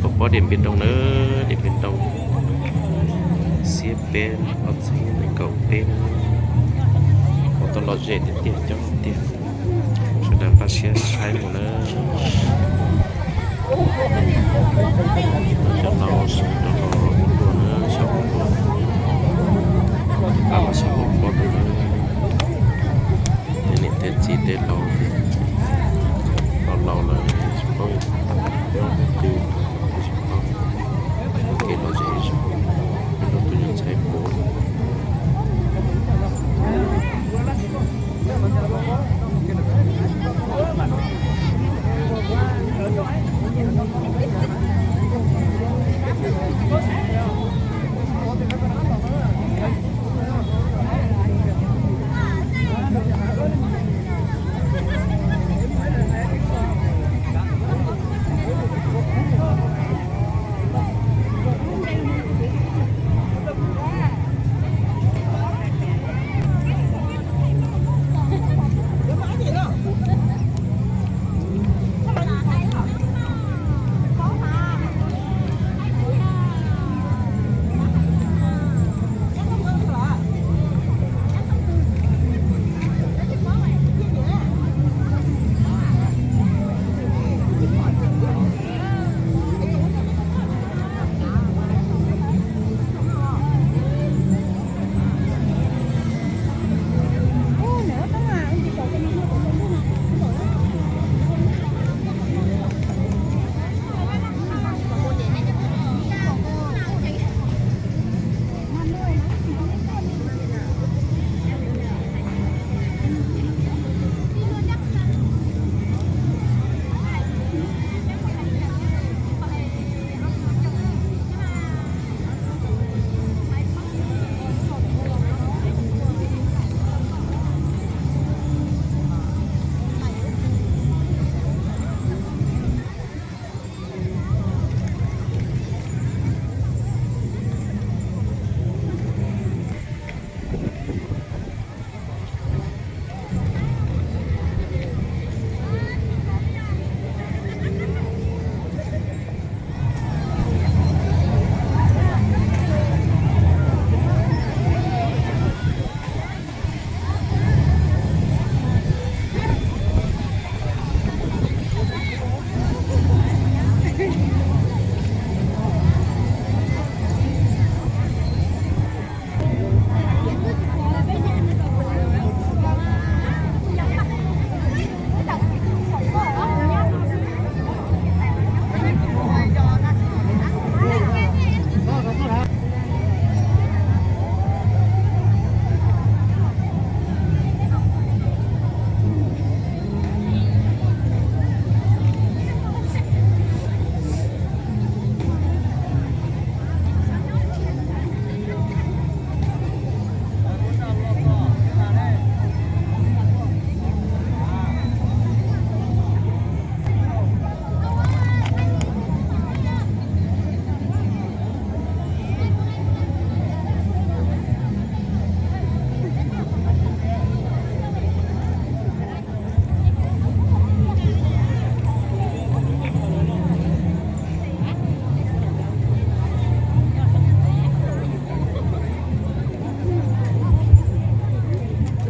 Pom pob Điện Biên Đông na, Điện Biên Đông, xiab peb ob txhiab nees nkaum peb na. Ua tau lom zem tiag tiag coob tiag. Sawv daws npaj siab saib mus na. Cov laus sawv daws los ua dua na, xyaum ua dua. Npaj los xyaum ua dua na. Tej niam tej txiv tej laus ces los laus lawm tsis paub yuav tab tom nyob qhov twg, tsis paub. Ua ke los zem zog, ib tug nyuag ntxhais puav.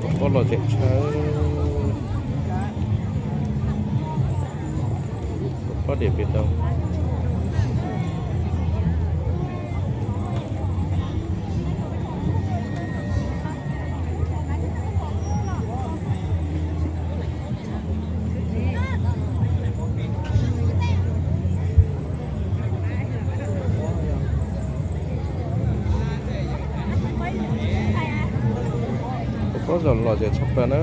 Pom pob lom zem tshaj. Pom pob Điện Biên Đông. Pom pob zos lom zem tshaj plaws na.